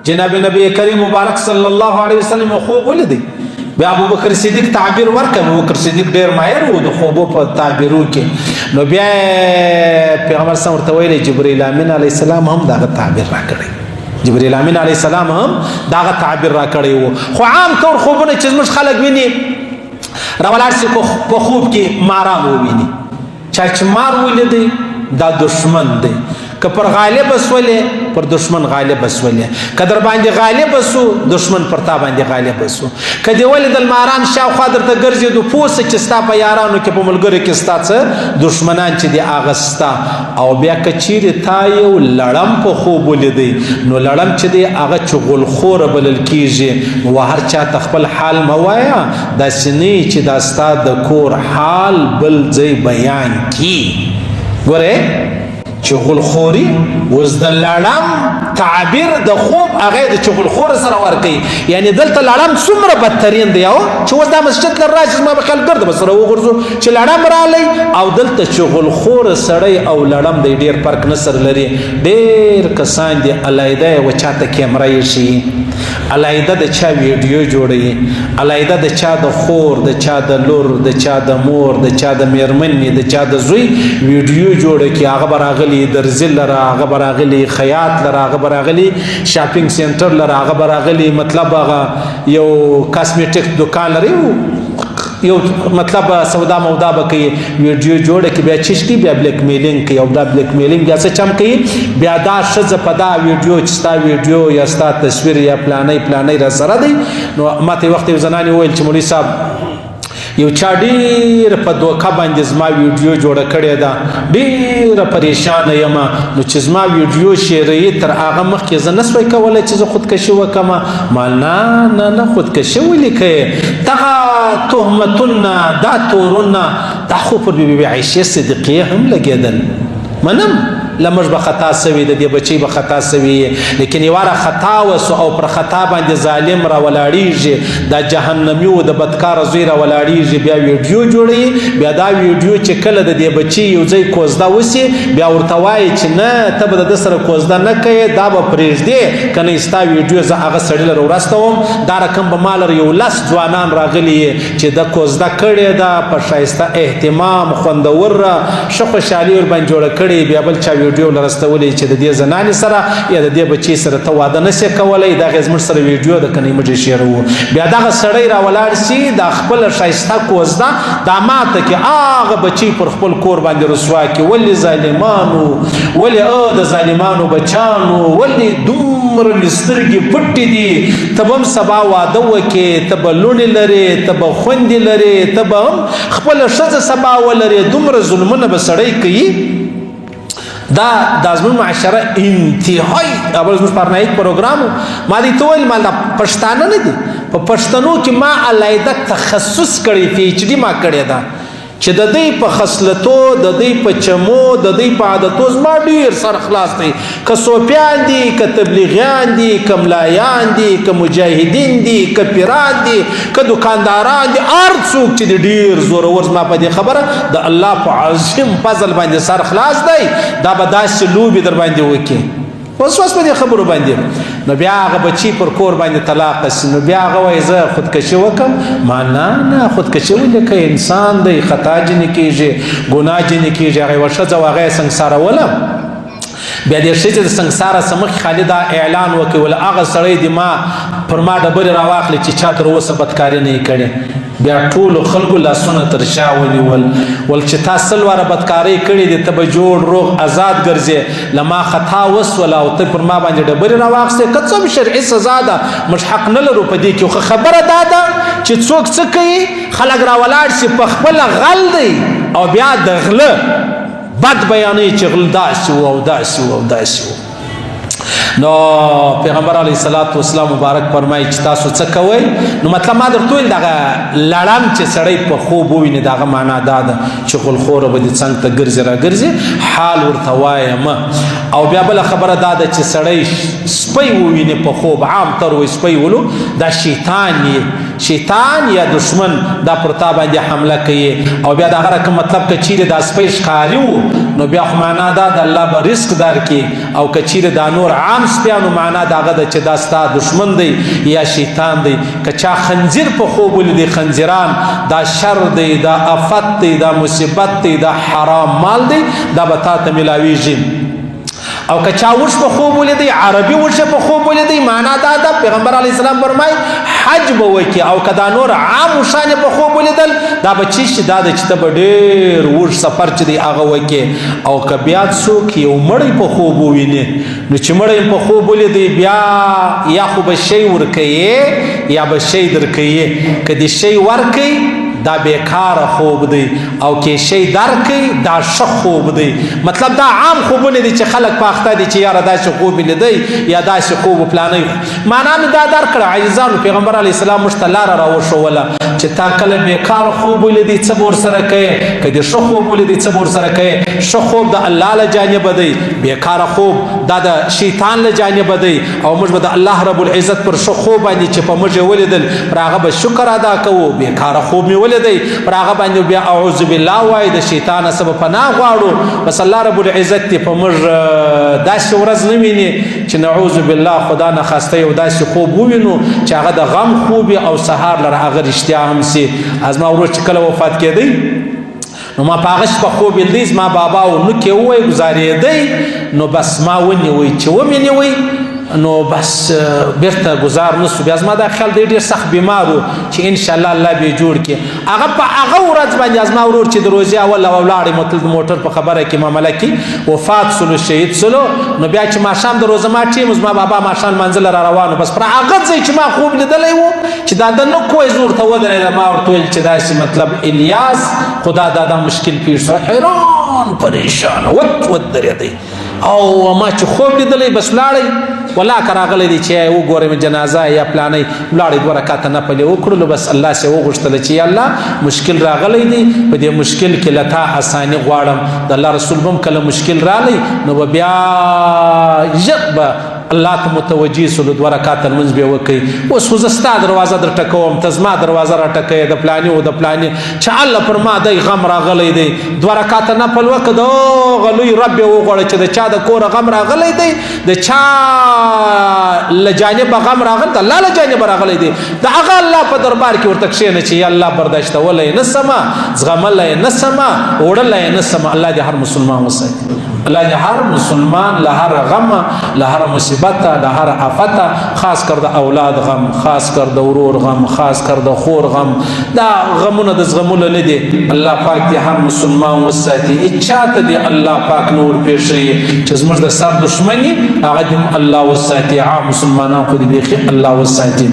جناب نبی کریم مبارک صلی الله علیه وسلم خوب ولیدی، بیا ابو بکر صدیق تعبیر ورکړ. ابو بکر صدیق ډیر ماهر وو د خوبو په تعبیرو کې. نو بیا پیغمبر صلی ورته ویل، جبرئیل امین علی السلام هم دغه تعبیر راکړی، جبرئیل امین علی السلام هم دغه تعبیر راکړی وو. خو عام طور خوبونه چې زموږ خلک ویني، راولاړ شي په خوب کې ماران وویني، چا چې مار ولیدی دا دشمن دی، که پر غالب سولې پر دشمن غالب سولې، که در باندې غالب سو دشمن پر تا باندې غالب سو. که دې ولیدل ماران شاوخوا درته ګرځېدو، پوه سه چې ستا په یارانو کې په ملګرو کې ستا څه دشمنان چې دي هغه ستا. او بیا که چیرې تا یو لړم په خوب ولیدی، نو لړم چې دی هغه چغلخوره بلل کیږي، نو هر چا ته خپل حال مه وایه، داسې نه چې دا ستا د کور حال بل ځای بیان کی. ګورې چغلخوري اوس د لړم تعبیر د خوب هغه د چغلخور سره ورکي، یعنی دلته لړم څومره بدترین دی، او چې اوس دا مسجد لر راشي زما به خیال ګرد به سره وغورځو چې لړم رالی. او دلته چغلخور سړی او لړم دی ډیر فرق نه سره لري. ډیر کسان دي علیحده و چاته کیمره یې شي، علیحده د چا ویډیو جوړوي، علیحده د چا د خور، د چا د لور، د چا د مور، د چا د میرمنې، د چا د زوی ویډیو جوړه کی. هغه به راغلي درزي لره، هغه به راغلي خیاط لره، هغه به راغلي شاپینګ سنټر لره، هغه به راغلي مطلب هغه یو کاسمیټیک دکان لري، یو مطلب سودا مودا به کوي، ویډیو جوړه کې بیا چشتي بیا بلیک میلینګ کوي. او دا بلیک میلینګ بیا څه چم کوي؟ بیا دا ښځه په دا ویډیو چې ستا ویډیو یا ستا تصویر یا پلانی پلانی را سره دی. نو ماته وخت یو زنانې وویل چې مولوي صاحب، یو چا ډیر په دوکه باندې زما ویډیو جوړه کړې ده، ډیره پریشانه یم، نو چې زما ویډیو شیروي تر هغه مخکې زه نه سوای کولی چې زه خودکشي وکړم. ما نه نه نه، خودکشي ولې کوې؟ دغه تهمتونه دا تورونه دا خو پر بي بي عایشې صدیقې هم لګېدل. منم لمږ به خطا سوي، د دې بچي به خطا سوي، لیکن یواره خطا وسو او پر خطا باندې ظالم را ولاړیږي، دا جهنمي و د بدکار زوی را ولاړیږي، بیا ویډیو جوړوي. بیا دا ویډیو چې کله د دې بچي یو ځای کوزده وسي، بیا ورته وایي چې نه، ته به د ده سره کوزده نه کوې، دا به پرېږدې، که نه ستا ویډیو زه هغه سړي لره ورستوم، دا رقم به ما لره یو لس ځوانان راغلي چې د کوزده کړې ده په ښایسته اهتمام خوندور ښه خوشحالي ورباندې جوړه کړې. بیا بل چا ویډیو لرستولې چې د دې زنانې سره یا د دې بچي سره ته واده نه سې کولی، دغه زموږ سره ویډیو ده که نه موږ یې شیروو. بیا دغه سړی را ولاړ سي، دا خپله ښایسته کوزده دا ماته کې هغه بچي پر خپل کور باندې رسوا کړي. ولې ظالمانو، ولې او د ظالمانو بچانو، ولې دومره مې سترګې پټې دي؟ ته به هم سبا واده وکې، ته به لوڼې لرې، ته به خوندې لرې، ته به هم خپله ښځه سبا ولرې، دومره ظلمونه به سړی کوي؟ دا د زموږ معاشره انتهای. اول زموږ پرنایک پروګرام ما دې ته ویل، ما دا پښتانه نه دي، په پښتنو کې ما علیحده تخصص کړی، پی ایچ ډي ما کړې ده چې د دوی په خصلتو، د دوی په چمو، د دوی په عادتو زما ډیر سر خلاص دی. که صوفیان دي، که تبلیغیان دي، که ملایان دي، که مجاهدین دي، که پیران دي، که دکانداران دي، هر څوک چې دي ډیر زورور زما په دې خبره د الله په عظیم فضل باندې سر خلاص دی. دا به داسې لوبې در باندې وکړي اوس اوس په دې خبرو باندې. نو بیا هغه بچی پر کور باندې طلاق سي، نو بیا هغه وایي زه خودکشي وکم. ما نه نه، خودکشي ولې کوې؟ انسان دی، خطا ځینې کېږي، ګناه ځینې کېږي. هغه یوه ښځه وه، هغه یې سنګساروله. بیا دې ښځې د سنګساره څخه مخکې خالي دا اعلان وکړي، ول هغه سړی دې ما پر ما ډبرې راواخلي چې چا تر اوسه بدکاري نه یې کړې. بیا ټولو خلکو لاسونه تر شا ونیول، ول چې تا سل واره بدکارۍ کړې دي، ته به جوړ روغ ازاد ګرځې، له ما خطا وسوله او ته پر ما باندې ډبرې راواخیستې. که څه هم شرعي سزا ده، موږ حق نه لرو په دې کې، خو خبره دا ده چې څوک څه کوي، خلک راولاړ شي په خپله غل دی او بیا د غله بد بیانوي چې غل داسې و او داسې و او داسې و. نو پیغمبر علیه الصلاۃ والسلام مبارک فرمایي چې تاسو څه کوئ؟ نو مطلب ما درته ویل، دغه لړم چې سړی په خوب وویني دغه معنا دا ده چې غلخوره به دې څنګ ته ګرځي را ګرځي، حال ورته وایم. او بیا بله خبره دا ده چې سړی سپی وویني په خوب، عام طور وایي سپی ولو دا شیطان یې. شیطان یا دشمن دا پر تا باندې حمله کوي. او بیا دا غره کوم مطلب کچیر د سپی ښکاری وو نو بیا خو معنا دا د الله به رزق درکې، او کچیر دا نور عام سپیانو معنا داغه د چې دا ستا دشمن دی یا شیطان دی. که چا خنزیر په خوب ولیدی، خنزیران دا شر دی، دا افت دی، دا مصیبت دی، دا حرام مال دی، دا به تا ته ملاویږي. او که چا وښ په خوب ولیدی، عربي وښ په خوب ولیدی، معنا دا ده پیغمبر علی السلام فرمای حج به وکي. او که دا نور عام وښان په خوب ولیدل، دا به چی شي؟ دا د چې ته به ډېر اوږد سفر چې دی هغه وکي. او که بیا څوک یو مړی په خوب وویني، نو چې مړی په خوب ولیدی بیا یا خو به شی ورکوي یا به شی درکوي. که دې شی ورکوي دا بیکاره خوب دی، او کې شی درکې دا ښه خوب دی. مطلب دا عام خوبونه دي چې خلک په اخته دي چې یاره داسې خوب لیدی یا داسې خوب پلانې. معنا مې دا درکړه عزیزانو، پیغمبر علیه السلام موږ ته لاره راوښوله چې تا کله بیکاره خوب ولیدی څه به ورسره کوې، که دې ښه خوب ولیدی څه به ورسره کوې. ښه خوب د الله له جانبه دی، بیکاره خوب دا د شیطان له جانبه دی. او موږ به د الله رب العزت پر ښه خوب باندې چې په موږ یې ولیدل پر هغه به شکر ادا کوو. بیکاره خوب مې ولیدی پر هغه باندې بیا اعوذ بالله وایي، د شیطان څخه به پناه غواړو. بس الله رب العزت دې په موږ داسې ورځ نه ویني چې نعوذ بالله خدا نخواسته یو داسې خوب ووینو چې هغه د غم خوب او سهار لره هغه رښتیا هم سي. زما ورور چې کله وفات کېدی نو ما په هغه شپه خوب لیدی، زما بابا و نوکې ووایي ګزارېدی، نو بس ما ونیوی، چې ومې نیوی نو بس بیرته گزار نسو. بیا زما دا خیال دی ډېر سخت بیمار و چې انشاءالله الله به یې جوړ کړي. هغه په هغه ورځ باندې زما ورور چې د روزې اوله ولاړې مطلب موټر په خبره کې معامله کې وفات سولو، شهید سولو. نو بیا چې ماښام د روزه ما ټیم زما بابا ماښام لمانځه له را روان و، بس پر هغه ځای چې ما خوب لیدلی و چې دا د نه کوی زه ورته ودرېدم، ما ورته ویل چې داسې مطلب الیاس خدا دا دا مشکل پېښ شو. حیران پریشان وت ودرېدی او ما چې خوب لیدلی بس لاړی ولا که راغلی دی چې وګورم جنازه یا پلانې، لاړې دوه رکعته نفل یې وکړلو. بس الله سې وغوښتله چې یا الله مشکل راغلی دی، په دې مشکل کې له تا اساني غواړم. د الله رسول به هم کله مشکل راغلی نو به بیا ژر به الله ته متوجه سولو، دوه رکعته لمونځ به یې وکړي. اوس خو زه ستا دروازه در ټکوم، ته زما دروازه را ټکوې، د پلاني او د پلاني چې الله پر ما دی غم راغلی دی، دوه رکعته نفل وکړه، د هغه لوی رب یې وغواړه چې د چا د کوره غم راغلی دی، د چا له جانبه غم راغلی، د الله له جانبه راغلی دی، د هغه الله په دربار کې ورته کښېنه چې یا الله برداشتولی یې نه سمه، زغملی یې نه سمه، وړلی یې نه سمه. الله دې هر مسلمان وساتي، الله دې هر مسلمان له هر غمه، له هر مصیبته، له هر آفته، خاص کر د اولاد غم، خاص کر د ورور غم، خاص کر د خور غم، دا غمونه د زغملو نه دي. الله پاک دې هر مسلمان وساتي. چا ته دې الله پاک نور پېښوي چې زموږ د سر دښمني هغه دې هم الله وساتي. عام مسلمانان خو دې بیخي الله وساتي.